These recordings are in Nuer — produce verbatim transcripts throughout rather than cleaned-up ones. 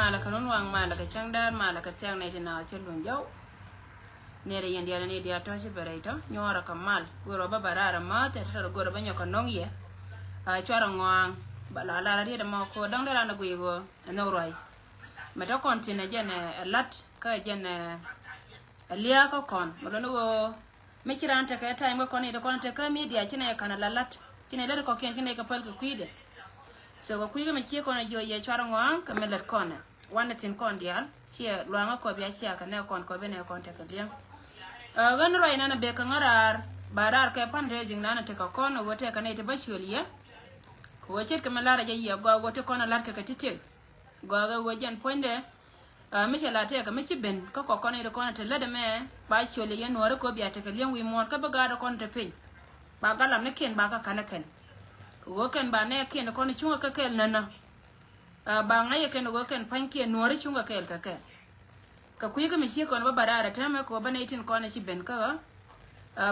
Malɛ kɛ runwaŋ, malɛ kɛ cäŋ däär, malɛ kɛ thiaŋ nɛy ti naath cä luny jɔw. Nɛy ti yɛn diaal ni diaal tɔ̱ ci bɛ rɛy tɔ̱ nyuɔrɛ kɛ mal. Go̱rɛ bä bɛ raar ɛmɔ tɛt tɔ̱ go̱rɛ bä nyɔk kɛ nɔŋ yɛ. A cuarɛ ŋɔaŋ bɛ la lar riet ɛmɔ ko̱ dɔ̱ŋ dee ran ɛ guiy ɣöö ɛ nhök ruac. Mɛ tɔ̱ kɔn tin ɛ jɛn ɛ lat kä ɛ jɛn ɛ lia̱a̱ kä kɔn mɛ luni ɣöö mi ci raan tekɛ time kä kɔn i̱ ti kɔn tekɛ media ci nɛ ka̱n a la lat ci nɛ lät kɔkiɛn ci nɛ kɛ päl kɛ kui̱dɛ. So kɛ kui̱ kä mi ci kɔn a jiɔ yɛ cuarɛ ŋɔaŋ kɛ mi lät kɔn ɛ wanɛ tin kɔn diaal ciɛ luaŋä kɔp ya cia kɛ nɛ kɔn kɔp inɛ kɔn tekɛ liɛŋ. Ɣän ruac nan a bek kɛ ŋä raar ba raar kɛ fundraising nan a tekɛ kɔn a ɣöö tekɛ nɛ ti bä ciöl yɛ. Kɛ ɣöö ce̱tkɛ mi lar a jɛ yɛ gɔaa ɣöö ti kɔn a la̱t kɛ kɛ ti tëk. Gɔaa kɛ ɣöö jɛn puɔ̱nydɛ. Mi cɛ la tɛɛkä mi ci ben kä kɔk kɔn i̱ ti kɔn a te lät ɛmɛ ba ciöl yɛ nuɔ̱ɔ̱ri kɛ ɣöö bia tekɛ liɛŋ wi̱i̱ muɔ̱ɔ̱n kä bi gaatdɛ kɔn te piny. Ba galam ni kiɛn ba kä ka̱n ɛ kɛn kɛ ɣöö kɛn ba nɛɛkiɛn kɔn cuŋä kä kɛɛl nänä. Ba ŋa̱c ɛ kɛn ɣöö kɛn pa̱nykiɛn nuɔ̱ɔ̱ri cuŋä kɛɛl kɛ kɛn. Kɛ kui̱ kä mi ci kɔn bä bä raar ɛ täämɛ kɛ ɣöö bä nɛy tin kɔn ɛ ci ben kä ɣä.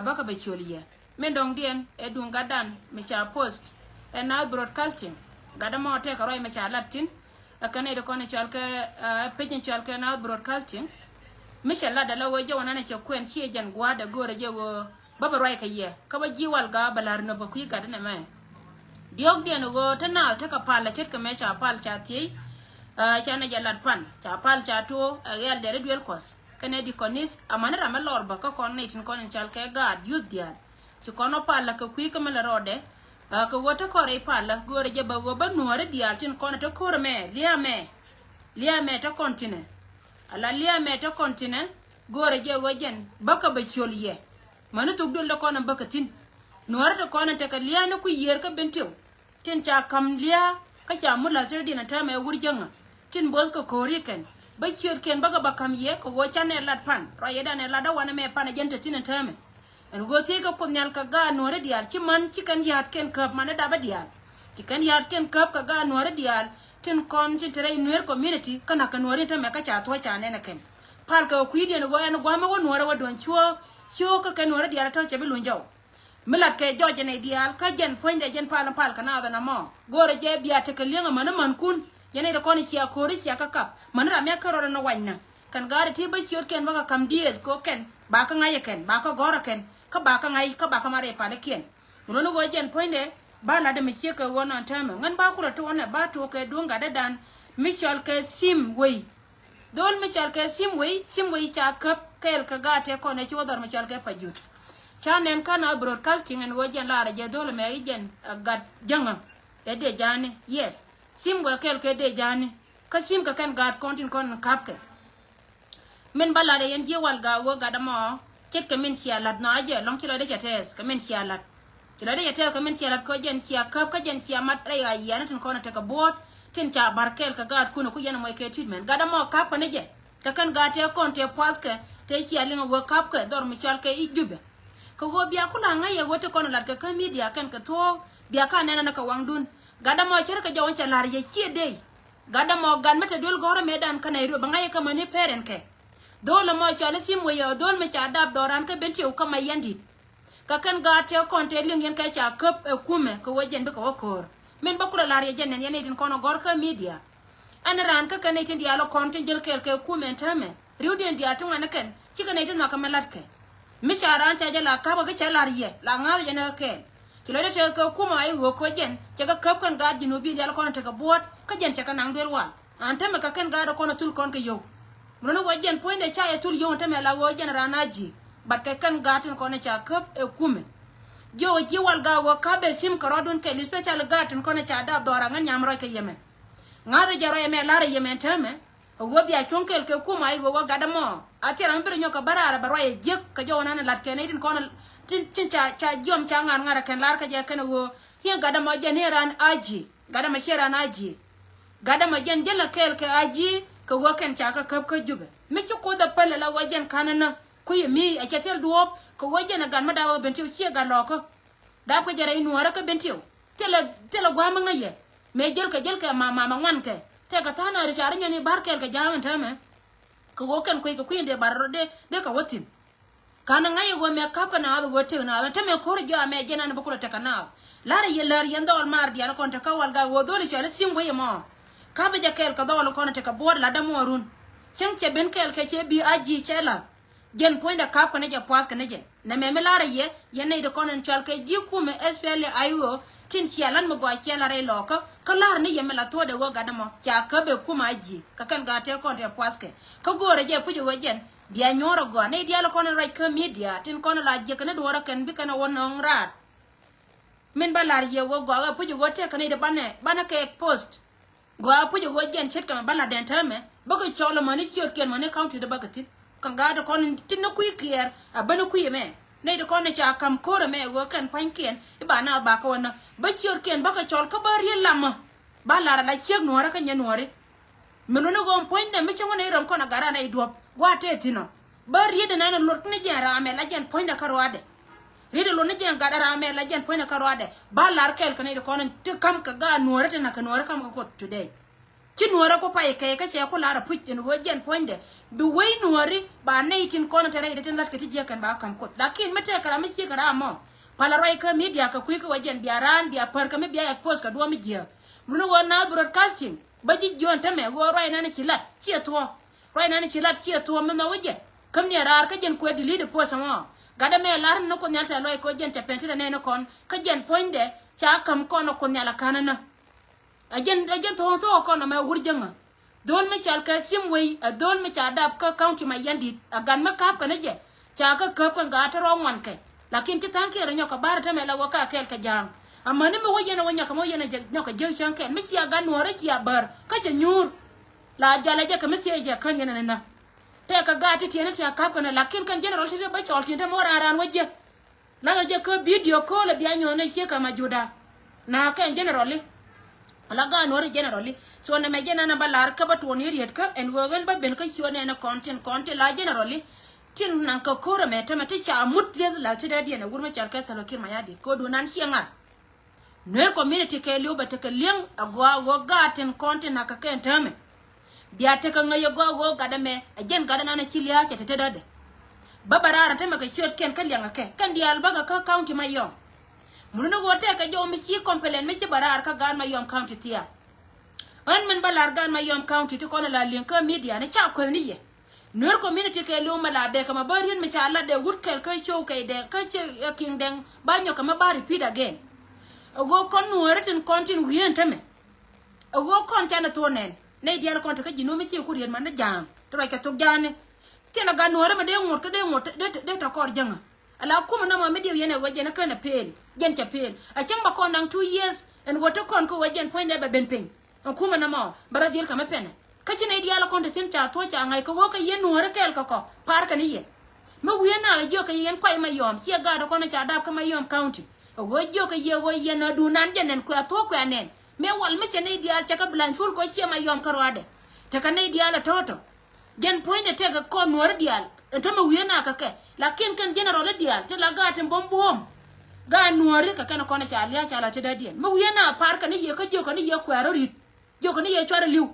Bä kä bɛ ciöl yɛ min dɔ̱ŋdiɛn ɛ duŋ gatdan mi ca post ɛ Naath Broadcasting. Gatdä mɔ tɛkɛ ruac mi ca lat thi̱n. Ɛ kɛn nɛy ti kɔn ɛ cɔal kɛ page in cɔal kɛ Naath Broadcasting. Mi cɛ lat dɛ la ɣöö jɛ wä nan ɛ cɛ kuɛn ci ɛ jɛn gua̱a̱thdɛ go̱o̱rɛ jɛ ɣöö bä bɛ ruac kɛ yɛ kä bä ji̱ walgak bɛ la̱r nöp kɛ kui̱ gatdä nɛmɛ. Diɔ̱ɔ̱kdiɛn ɣöö te naath tekɛ pal ɛ ce̱tkɛ mëë ca pal ca thiec. Ca nɛ jɛ lat pan ca pal ca tuɔɔ ɛ ɣɛɛl dɛri duël kuɔth kɛnɛ di kɔnis amäni ram ɛ lɔr bä kä kɔn nɛy tin kɔn in cal kɛ gaat youth diaal. Ci kɔn ɔ pal lä kɛ kui̱ kä mi lɛ rɔɔdɛ. Kɛ ɣöö te kɔn rɛy pal lä göörɛ jɛ bä ɣöö bä nuɔ̱ɔ̱ri diaal tin kɔn ɛ te ko̱r ɛmɛ lia̱a̱ mɛ. Lia̱a̱ mɛ te kɔn tinɛ. Ala lia̱a̱ mɛ te kɔn tinɛ. Göörɛ jɛ ɣöö jɛn bä kä bä ciöl yɛ. Mäni thuk duël te kɔn in bä kä thi̱n. Nuɔ̱ɔ̱ri te kɔn in tekɛ lia̱a̱ ni kui̱ yiëër kä ben tiw. Tin ca ka̱m lia̱a̱ kä ca mut la̱th cärädiɛn ɛ täämɛ ɛ wur jäŋä. Tin bo̱o̱th kɛ ko̱o̱ri kɛn bä ciötkiɛn bä kɛ bä ka̱m yɛ kɛ ɣöö canɛ lat pan ruac yɛ danɛ lat dä wanɛ mɛ pan ɛ jɛn te thi̱n ɛ täämɛ. Ɛn ɣöö thiec kɛ Kuoth Nhial kɛ gaat nuɔ̱ɔ̱ri diaal ci man ci kɛn ya̱a̱t kɛn käp man ɛ dapä diaal. Ci kɛn ya̱a̱t kɛn käp kɛ gaat nuɔ̱ɔ̱ri diaal tin kɔn tin te rɛy nueer community kä na̱k kɛ nuɔ̱ɔ̱ri täämɛ kä ca thuɔ̱c ca nɛn ɛ kɛn. Pal kɛ kui̱diɛn ɣöö ɛn gua̱a̱mɛ wä nuɔ̱ɔ̱rɛ wä duɔ̱n cuɔ̱ɔ̱k. Cuɔ̱ɔ̱k kä kɛn nuɔ̱ɔ̱ri diaal ɛ tɔ̱ cɛ bi luny jɔw. Mi lat kɛ jɔc jɛn ɛ diaal kä jɛn puɔ̱nydɛ jɛn pal pal kɛ naath ɛn amɔ. Go̱o̱rɛ jɛ bia tekɛ li̱eŋ amäni mänkun. Jɛn ɛ ti kɔn cia ko̱ri cia kä kap mäni ram ya kä rɔɔdɛ ni wac nä. Kɛn gaari ti bä ciötkiɛn bä kɛ ka̱m dieth kɛ kɛn ba kä ŋa̱c ɛ kɛn ba kä gɔ̱r ɛ kɛn kä ba kä ŋa̱c kä ba kä mat rɛy palikiɛn. Ŋun ni ɣöö jɛn puɔ̱nydɛ ba lat dɛ mi ciek kɛ ɣöö nɔn täämɛ ŋän ba kulɛ tuɔnɛ ba tuɔk kɛ duŋ gatdädan. Mi cɔal kɛ sim wei. Dhol mi cɔal kɛ sim wei, sim wei ca käp kɛɛl kɛ gaat tëë kɔn ɛ ci wä dhɔr mi cɔal kɛ Pajut. Ca nɛn kä Naath Broadcasting ɛn ɣöö jɛn laarɛ jɛ dhol ɛmɛ i̱ jɛn ɛ gat jäŋä. Ɛ dee ja̱a̱ni, yes. Sim wei kɛɛl kɛ dee ja̱a̱ni. Kä sim kɛ kɛn gaat kɔn tin kɔn in ka̱pkɛ. Min bä lat ɛ yɛn ji̱ walgak ɣöö gat ɛmɔ ce̱tkɛ min cia la̱t nhɔakä jɛ lɔ̱ŋ ci lɔcdä cɛ tɛɛth kɛ min cia la̱t. Ci lɔcdä cɛ tɛɛth kɛ min cia la̱t kɛ ɣöö jɛn cia käp kä jɛn cia mat rɛy ɣa̱c yiaani tin kɔn ɛ tekɛ buɔ̱ɔ̱t tin ca ba̱r kɛɛl kɛ gaatkun ɛ ku yɛn ɛ mɔc kɛ treatment. Gat ɛmɔ ka̱pkɛ ni jɛ. Kɛ kɛn gaat tëë kɔn tëë pua̱thkɛ tëë cia liŋ ɛ ɣöö ka̱pkɛ dhɔr mi cɔal kɛ i̱ Jubɛ. Kɛ ɣöö bia ku la ŋäc ɛ ɣöö ti kɔn ɛ la̱t kɛ kä media kɛn kɛ thuɔ̱ɔ̱k bia ka nɛn ɛn ɛ kɛ waŋdun. Gat ɛmɔ cärkɛ jɔw ɛn cɛ la̱r yɛ cië dey. Gat ɛmɔ gat mi te duel gɔ̱rä mëëdan kä Nairobi bɛ ŋa̱c ɛ kä mäni parent kɛ. Dhol ɛmɔ cɔal i̱ sim weyɛ ɛ dhol mi ca dap dhɔran kä Bentiu kä Mayɛndit. Kä kɛn gaat tëë kɔn tëë liŋ yɛn kɛ ca käp ɛ kumɛ kɛ ɣöö jɛn bikɛ wä ko̱o̱r. Min bä kulɛ la̱r yɛ jɛn nɛn yɛn nɛy tin kɔn ɛ gɔ̱r kä media. Ɛn raan kä kɛn nɛy tin diaal ɛ kɔn tin jäl kɛɛl kɛ kumɛ ɛn täämɛ. Ri̱wdiɛn diaal ti ŋuan ɛ kɛn cikɛ nɛy ti nhɔakä mi la̱tkɛ. Mi ca raan ca jɛ la ka̱pkɛ kä cɛ la̱r yɛ la ŋa̱th jɛ ni kä kɛɛl. Ci lɔcdä tekɛ kɛ kumɛ a i̱ ɣöö kɛ jɛn cɛ kɛ käp kɛn gaat Jinubin diaal kɔn tekɛ buɔ̱ɔ̱t kä jɛn cɛ kɛ naŋ duel wal. An täämɛ kɛ kɛn gaat ɛ kɔn ɛ thul kɔn kɛ yio̱w. Mun ni ɣöö jɛn puɔ̱nydɛ ca yɛ thul yio̱w täämɛ la ɣöö jɛn raan a ji̱. But kɛ kɛn gaat tin kɔn ɛ ca käp ɛ kumɛ. Jiök ji̱ walgak ɣöö ka̱pɛ sim kɛ rɔɔdun kɛɛl, especially gaat tin kɔn ɛ ca dap dhɔra ŋän nyam rɔc kɛ yɛmɛ. Ŋa̱thä jɛ rɔc ɛmɛ la̱rä yɛmɛ täämɛ. Ɛ ɣöö bia cuɔ̱ŋ kɛɛl kɛ kumɛ a i̱ ɣöö wä gatdä mɔ a thil ram mi bi rɔ nyɔk kɛ bä raarɛ bɛ ruac ɛ jiäk kɛ jɔw ɛnan ɛ la̱t kɛn i̱ tin kɔn tin tin ca ca jiɔm ca ŋa̱r ŋa̱r ɛ kɛn la̱r kä jɛ kɛn ɛ ɣöö hi̱n gatdä mɔ jɛn i̱ raan a ji̱. Gatdä mɔ ciɛ raan a ji̱. Gatdä mɔ jɛn jälä kɛɛl kɛ a ji̱ kɛ ɣöö kɛn ca kä käp kä Jubɛ. Mi ci Kuoth ɛ päl ɛ la ɣöö jɛn ka̱n ɛnä kui̱ ɛ mi ɛ cɛ thil duɔ̱ɔ̱p kɛ ɣöö jɛn ɛ gat mi dap ɛ Bentiu ciɛ gat lɔɔkä. Dap kɛ jɛ rɛy nuɔ̱ɔ̱rä kä Bentiu. Thilɛ thilɛ gua̱a̱m mi ŋäc yɛ. Mëë jälkɛ jälkɛ ma ma ma ŋuankɛ tëëkɛ tha̱a̱ŋ nath ri ca ri nyɔn i̱ ba̱r kɛɛl kɛ ja̱a̱m ɛn täämɛ. Kɛ ɣöö kɛn kui̱ kɛ kui̱ in dee bar rɔ dee dee kɛ wä thi̱n. Ka̱n ɛ ŋa̱c ɛ ɣöö mɛ ka̱pkɛ naath ɛ ɣöö tëk naath ɛn täämɛ ko̱r jɔamɛ jɛn an bä kulɛ tekɛ naath. La̱rä yɛ lär yɛn dhɔl maar diaal kɔn te kä walgak ɣöö dholi cuali thi̱n wec ɛmɔ. Ka̱pɛ jɛ kɛɛl kɛ dhɔɔl kɔn tekɛ buɔt latdä muɔrun. Cäŋ cɛ ben kɛɛl kɛ cɛ bi a ji̱ cɛ la̱th. Jɛn puɔ̱nydɛ ka̱p kɛn jɛ pua̱th kɛn jɛ. Nɛmɛ mi lar ɛ yɛ, yɛn nɛy ti kɔn in cɔal kɛ ji̱ kumɛ S P L A I O, tin cia lan mi gɔaa cia lar rɛy lɔɔkä. Kä lar ni yɛ mi la thuɔ̱ɔ̱dɛ ɣöö gatdä mɔ ca käp ɛ kumɛ a ji̱. Kä kɛn gaat tëë kɔn tëë pua̱th kɛ. Kä go̱o̱rɛ jɛ puc ɛ ɣöö jɛn bia nyuɔ̱ɔ̱r ɛ gɔaa. Nɛy diaal kɔn in ruac kä media tin kɔn in la jiäk kɛn duɔ̱ɔ̱rä kɛn bi kɛn ɛ wä nööŋ raar. Min ba lar yɛ ɣöö gɔaa ɛ puc ɛ ɣöö tëëkɛ nɛy ti banɛ, banɛ kɛ post. Gɔaa puc ɛ ɣöö jɛn ce̱tkɛ mɛ bä lat dɛn täämɛ bä kɛ cɔl ɛmɔni ciötkiɛn mɔni county ti bä kɛ thi̱n. Kɛ gaat ti kɔn tin ni kui̱ kiɛɛr a bäni kui̱ ɛmɛ. Nɛy ti kɔn ni ca ka̱m ko̱r ɛmɛ ɛ ɣöö kɛn pua̱nykiɛn i̱ ba na ba kä wä nä bä ciötkiɛn bä kɛ cɔl kä bä riet lamä. Ba lar ala ciek nuɔ̱ɔ̱rä kä nyɛ nuɔ̱ɔ̱ri. Mi luni ɣöö puɔ̱nydɛ mi cäŋ wä nɛy röm kɔn a gat ran ɛ i̱ duɔ̱p gua̱a̱t tëë thi̱n ɔ. Bä riet ɛnan ɛ luɔt ni jɛn ram ɛ la jɛn puɔ̱nydɛ kä ruaadɛ. Riet ɛ luɔt ni jɛn gat ɛ ram ɛ la jɛn puɔ̱nydɛ kä ruaadɛ. Ba lar kɛɛl kɛ nɛy ti kɔn ti ka̱m kɛ gaat nuɔ̱ɔ̱ri ti na̱k kɛ nuɔ̱ɔ̱ri ka̱m kɛ Kuoth today. Ci nuɔ̱ɔ̱rä ku pay kɛy kä cɛ ku lar a puc in ɣöö jɛn puɔ̱nydɛ bi wec nuɔ̱ɔ̱ri ba nɛy tin kɔn te rɛy ti tin lat kɛ ti jiäk kɛn ba ka̱m Kuoth. Lakin mi tëëkɛ ram mi ciek ram mɔ palä ruac kä media kɛ kui̱ kä wä jɛn bia raan bia pär kɛ mi bia expose kɛ duɔ̱ɔ̱m mi jiääk. Mun ɣöö Naath Broadcasting bä ji̱ jiɔ̱ɔ̱n tämɛ ɣöö ruac nan ci lat ciɛ thuɔ̱ɔ̱. Ruac nan ci lat ciɛ thuɔ̱ɔ̱ mi nhɔk wä jɛ. Käm ni ɛ raar kä jɛn kuɛ delete post ɛmɔ. Gatdɛ mɛ lar ni Kuoth Nhial tɛ luac kɛ ɣöö jɛn cɛ pɛn ti rɛ nɛn ni kɔn kä jɛn puɔ̱nydɛ ca ka̱m kɔn ni Kuoth Nhial a ka̱n ni nä. Ɛ jɛn, ɛ jɛn thuɔ̱ɔ̱ŋ thuɔ̱ɔ̱k kɔn nɔmɛ wur jäŋä. Dhol mi cɔal kɛ Thim Wei ɛ dhol mi ca dap kä county Mayɛndit ɛ gat mi ka̱p kɛ ni jɛ. Ca kä käp kɛ gaat ti rɔ̱ ŋuan kɛ. Lakin ci tha̱a̱ŋ kiɛɛr ɛ nyɔk kɛ ba̱r ɛ tämɛ la wä ka kɛɛl kɛ ja̱a̱ŋ. Amäni mi wä yɛn ɛ wä nyɔk kɛ mi wä yɛn ɛ nyɔk kɛ jiäk cäŋ kɛn mi cia gat nuɔ̱ɔ̱rä cia bäär kä cɛ nyuur. La jɔal ɛ jɛ kɛ mi thiee jɛ kän yɛn ɛn ɛnä. Tɛkɛ gaat ti tiɛni tia ka̱p kɛn ɛ lakin kɛn general ti ti bä cɔl tiɛn te mi wä raan raan wä jiäk. Lakä jɛ kä video call bia nyɔn ɛ ciek kɛ ma juda. Na kɛn generally. Ala gaat nuɔri generally. So nɛmɛ jɛ nana ba lar kä ba tuɔn yɛ riet kä ɛn ɣöö ɣän ba ben kä ciöt nɛn kɔn tin kɔn tin la generally. Tin naŋ kä ko̱r ɛmɛ tämɛ ti ca mut lieth la ti dee diɛn ɛ wur mi cɔal kɛ Salva Kiir Mayardit kodu nan ciɛ ŋar. Nuer community kɛɛliw bɛ tekɛ li̱eŋ ɛ gɔaa ɣöö gaat tin kɔn tin nakä kɛn täämɛ. Bia tekɛ ŋäc ɛ gɔaa ɣöö gatdɛ mɛ ɛ jɛn gatdɛ nan ɛ ci lia̱a̱ cɛ te tetdädɛ. Bä bɛ raar ɛ tämɛ kɛ ciötkiɛn kä liɛŋɛ kɛ kɛn diaal bäkɛ kä county Mayɔm. Mun ni ɣöö tɛkɛ jɔw mi ci complain mi ci bɛ raar kä gaat Mayɔm county thia̱a̱ŋ. Ɣän min bä lar gaat Mayɔm county ti kɔn ɛ la li̱eŋ kä media ni ca kueth ni yɛ. Nuer community kɛɛliw mɛ la bɛɛkɛ mɛ bä riet mi ca lat dee wut kɛl kä show kɛy dɛŋ kä cɛ ɛ kiŋ dɛŋ ba nyɔkɛ mɛ ba repeat again. Ɛ ɣöö kɔn nuɔ̱ɔ̱ri tin kɔn tin wi̱i̱ ɛn tämɛ. Ɛ ɣöö kɔn canɛ thuɔ̱ɔ̱n nɛn nɛy diaal kɔn te kä ji̱ nuɔ̱ɔ̱ri mi ci ku riet man ni ja̱a̱ŋ ti ruac kɛ thok ja̱a̱ni. Thilɛ gat nuɔ̱ɔ̱ri mɛ dee ŋuɔ̱t kä dee ŋuɔ̱t dee tɔ kɔr jäŋä. Ala kumɛ nɔmɔ mi diɛw yɛn ɛ ɣöö jɛn ɛ känɛ pëël jɛn cɛ pëël. A cäŋ ba kɔn da̱ŋ two years ɛn ɣöö te kɔn kä ɣöö jɛn puɔ̱nydɛ bɛ ben piny. Ɛn kumɛ nɔmɔ bɛ rɔ dhil kɛ mi pɛnɛ. Kä ci nɛy diaal kɔn te thi̱n ca thuɔ̱c ca ŋa̱c kɛ ɣöö kɛ yɛn nuɔ̱ɔ̱ri kɛɛl kɛ kɔ pa̱a̱r kɛn i̱ yɛ. Mi wiee naak ɛ jiök kɛ yɛn kuay Mayɔm ciɛ gaat kɔn ca dap kä Mayɔm county. Ɛ ɣöö jiök kɛ yɛ ɣöö yɛn ɛ duun nan jɛ nɛn kuɛ thuɔ̱k kuɛ nɛn. Mëë wal mi cɛ nɛy diaal cɛ kɛ blany ful kɔ ciɛ Mayɔm kä ruaadɛ. Tekɛ nɛy diaal ɛ tɔ̱tɔ̱. Jɛn puɔ̱nydɛ tɛkɛ kɔn nuɔ̱ɔ̱ri diaal ɛn tämɛ wiee naak kɛ kɛ. Lakin kɛn general i̱ diaal ti la gaat tin buɔ̱m buɔ̱ɔ̱m. Gaat nuɔ̱ɔ̱ri kɛ kɛn kɔn ca lia̱a̱ ca la ti dädiɛn mi wiee naak pa̱a̱r kɛn i̱ yɛ kä jiök kɛn i̱ yɛ kuɛɛr ɔ ri̱t. Jiök kɛn i̱ yɛ cuarɛ li̱w.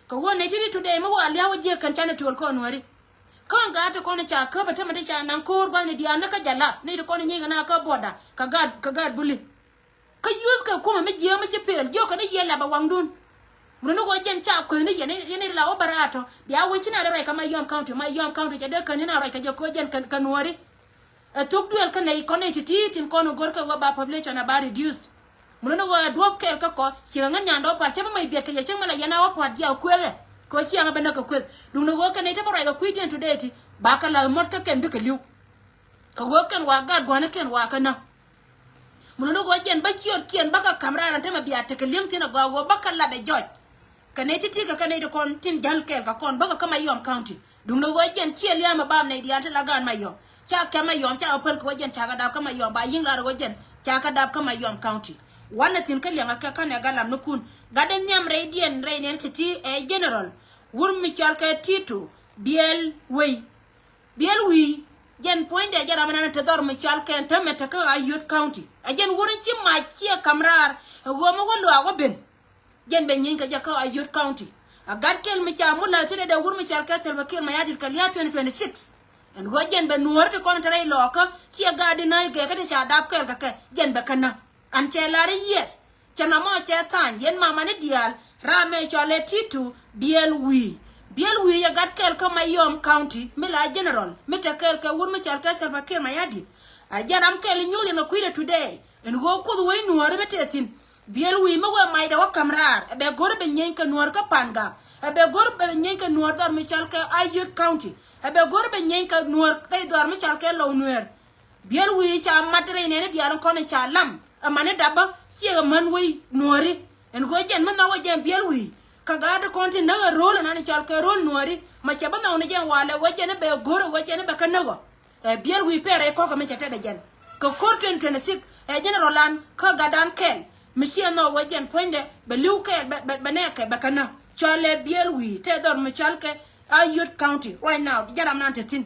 Kɛ ɣöö nɛy ti ri today mi wä a lia̱a̱ wä jiäk kɛn canɛ tuɔl kɔn nuɔ̱ɔ̱ri. Kä gaat ti kɔn ca käp ɛ tämɛ ti ca naŋ ko̱o̱r gua̱thni diaal ni kä jalap ni ti kɔn nyiec kɛ na kä border kɛ gaat kɛ gaat buli. Kä use kɛ kumɛ mi jiääk mi ci pëël jiök kɛ ni yiëë lap ɛ waŋdun. Mun ni ɣöö jɛn ca kueth ni yɛn yɛn ri la wä bä raar tɔ bia wec ci na dee ruac kɛ Mayɔm county Mayɔm county cɛ dee kän ni na ruac kɛ jɛ ko̱ jɛn kɛ nuɔ̱ɔ̱ri. Ɛ thuk duël kä nɛy kɔn nɛy ti̱ti̱ tin kɔn ɛ go̱r kɛ ɣöö ba population ɛ ba reduced. Mun ni ɣöö ɛ duɔ̱p kɛɛl kä kɔ ciɛ ŋän nyandɛ wä pal cä bä mɛy biɛt kɛ yɛ cäŋ mɛ la yɛn a wä pua̱t jiaak kuëëkɛ kɛ ɣöö ciɛ ŋä bä näk kɛ kuëth. Duundɛ ɣöö kɛn nɛy te bä ruac kɛ kui̱diɛn today ti ba kɛ la̱th muɔ̱t kä kɛn bikɛ li̱w. Kɛ ɣöö kɛn wa gat gua̱n kɛn wa kä näk. Mun ni ɣöö jɛn bä ciötkiɛn bä kɛ ka̱m raar ɛn te mɛ bia tekɛ li̱eŋ thi̱n ɛ gɔaa ɣöö bä kɛ lat ɛ jɔc. Kɛ nɛy ti̱ti̱ kɛ kɛ nɛy ti kɔn tin jäl kɛɛl kɛ kɔn bä kɛ kä Mayɔm county. Duundɛ ɣöö jɛn ciɛ lia̱a̱ mɛ bam nɛy diaal ti la gaat Mayɔm ca kɛ Mayɔm ca kɛ päl kɛ ɣöö jɛn ca kɛ dap kä Mayɔm ba yi̱ŋ lar ɣöö jɛn ca kɛ dap kä Mayɔm county. Wanɛ thi̱n kä liɛŋɛ kɛ kä nɛ gat lam ni kun gat in nhiam rɛydiɛn rɛy nɛn ti̱ti̱ ɛ general wur mi cɔal kɛ Tito Biɛl Wei. Biɛl wi̱i̱ jɛn puɔ̱nydɛ jɛ ram ɛnan te dhɔr mi cɔal kɛn te mɛ te kä Ayod county. Ɛ jɛn wur in ci mac ciɛ ka̱m raar ɛ ɣöö mi wä luaak wä ben. Jɛn bɛ nyieeny kɛ jɛ kä Ayod county. A gat kɛl mi ca mut la̱th ti dee dee wur mi cɔal kɛ Salva Kiir Mayardit kɛ lia̱a̱ twenty twenty six. Ɛn ɣöö jɛn bɛ nuɔ̱ɔ̱ri ti kɔn te rɛy lɔɔkä ciɛ gaat di nääc gɛɛ kä ti ca dap kɛɛl kɛ kɛ jɛn bɛ känä. An cɛ lar i̱ yes. Cɛ nɔmɔ cɛ tha̱a̱ny yɛn mamani diaal ram mɛ cɔl ɛ Titu Biɛl Wi̱i̱. Biɛl Wi̱i̱ yɛ gat kɛɛl kä Mayom County mi la general mi te kɛɛl kɛ wur mi cɔl kɛ Salva Kiir Mayardit. A jɛn ram kɛɛl inyuul yɛn kɛ kui̱dɛ today ɛn ɣöö Kuoth wec Nuɔ̱ɔ̱ri mi tëë thi̱n. Biɛl Wi̱i̱ mi wee macdɛ wä ka̱m raar ɛ bɛ go̱r bɛ nyieeny kɛ Nuɔ̱ɔ̱ri kä Pangak, ɛ bɛ go̱r bɛ nyieeny kɛ Nuɔ̱ɔ̱ri dhɔr mi cɔl kɛ Ayod County, ɛ bɛ go̱r bɛ nyieeny kɛ Nuɔ̱ɔ̱ri rɛy dhɔr mi cɔl kɛ Lɔw Nuɛɛr. Biɛl Wi̱i̱ ca mat rɛy nɛɛni diaal in kɔn in ca lam. Ɛ mani dapä ciɛ kɛ män wec Nuɔ̱ɔ̱ri. Ɛn ɣöö jɛn mi nhɔk wä jɛn Biɛl Wi̱i̱ kɛ gaat ti kɔn ti näk ɛ ro̱o̱l ɛnan in cɔal kɛ ro̱o̱l Nuɔ̱ɔ̱ri. Ma cɛ bä nhɔk ni jɛn walɛ wä jɛn i̱ bɛ go̱r ɛ wä jɛn i̱ bɛ kä näk ɔ. Ɛ Biɛl Wi̱i̱ pɛn rɛy kɔk ɛ mi cɛ tɛt ɛ jɛn kɛ ko̱r twenty twenty-six. Ɛ jɛn rɔ lan kä gatdan kɛl mi ciɛ nhɔk wä jɛn puɔ̱nydɛ bɛ li̱w kɛɛl bɛ, bɛ, bɛ nɛɛkɛ bɛ kä näk. Cɔalɛ Biɛl Wi̱i̱ tɛ dhɔr mi cɔal kɛ Ayod County right now jɛ ram nan te thi̱n.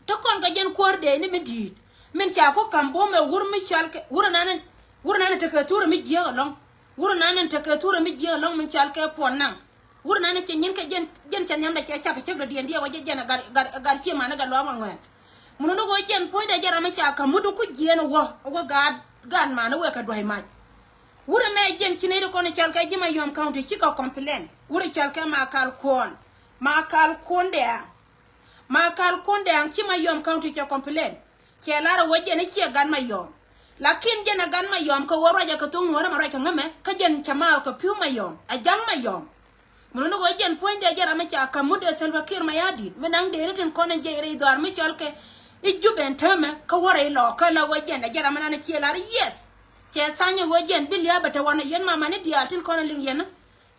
Te kɔn kɛ jɛn kuäär dee ni mi di̱i̱t min ca ku ka̱m bo̱o̱mɛ wur mi cɔal kɛ wur ɛnan, wur ɛnan tekɛ thurɛ mi jiääk ɛlɔ̱ŋ. Wur ɛnan tekɛ thurɛ mi jiääk ɛlɔ̱ŋ min cɔal kɛ Puɔl Naŋ. Wur ɛnan cɛ nyin kɛ jɛn, jɛn cɛ nhiamdɛ cɛ cak cäk dɔ̱diɛn diɛ wä jɛ jɛn ɛ gat, ɛ gat, ɛ gat ciëmani gat luaak ŋuɛ̈ɛ̈n. Mun ni ɣöö jɛn puɔ̱nydɛ jɛ ram mi ca ka̱m mut ku jiɛɛn wä, wä gaat, gaat mani wekɛ dua̱c mac. Wur ɛmɛ jɛn ci nɛy ti kɔn cɔal kɛ ji̱ Mayom County cikɛ complain. Wur cɔal kɛ Makal Kuɔn. Makal Kuɔn dɛ̈ɛ̈ŋ. Makal Kuɔn dɛ̈ɛ̈ŋ ci Mayom County cɛ complain. Cɛ lar ɛ wä jɛn i̱ ciɛ gat Mayom. Lakin jɛn ɛ gat Mayom kɛ ɣöö ruacɛ kɛ thok Nuɔ̱ɔ̱rä mɛ ruac kɛ ŋämɛ kä jɛn cɛ maal kɛ pi̱w Mayom ɛ ja̱ŋ Mayom. Mun ni ɣöö jɛn puɔ̱nydɛ jɛ ram mi ca ka̱m mut ɛ Salva Kiir Mayardit mi naŋ dee ni tin kɔn in jɛ rɛy dhɔaar mi cɔal kɛ i̱ Jubɛ ɛn täämɛ kä wä rɛy Lɔɔkä la ɣöö jɛn ɛ jɛ ram mi nan ciɛ lar i̱ yes. Cɛ thany ɛ ɣöö jɛn bi lia̱a̱ bɛ te wanɛ yɛn mamani diaal tin kɔn in liŋ yɛn.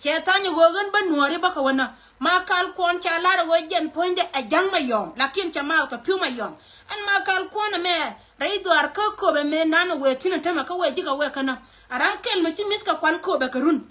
Cɛ thany ɣöö ɣän bä Nuɔ̱ɔ̱ri bä kɛ wä nä. Makal Kuɔn ca lar ɣöö jɛn puɔ̱nydɛ ɛ ja̱ŋ Mayom lakin cɛ mal kɛ pi̱w Mayom. Ɛn Makal Kuɔn ɛmɛ rɛy dhɔaar kä Köpɛ mëë nan wëë thi̱n ɛ tämɛ kä wëë ji̱ kɛ wëë kä nä. A ram kɛl mi ci mi̱th kɛ kuan Köpɛ kɛ run.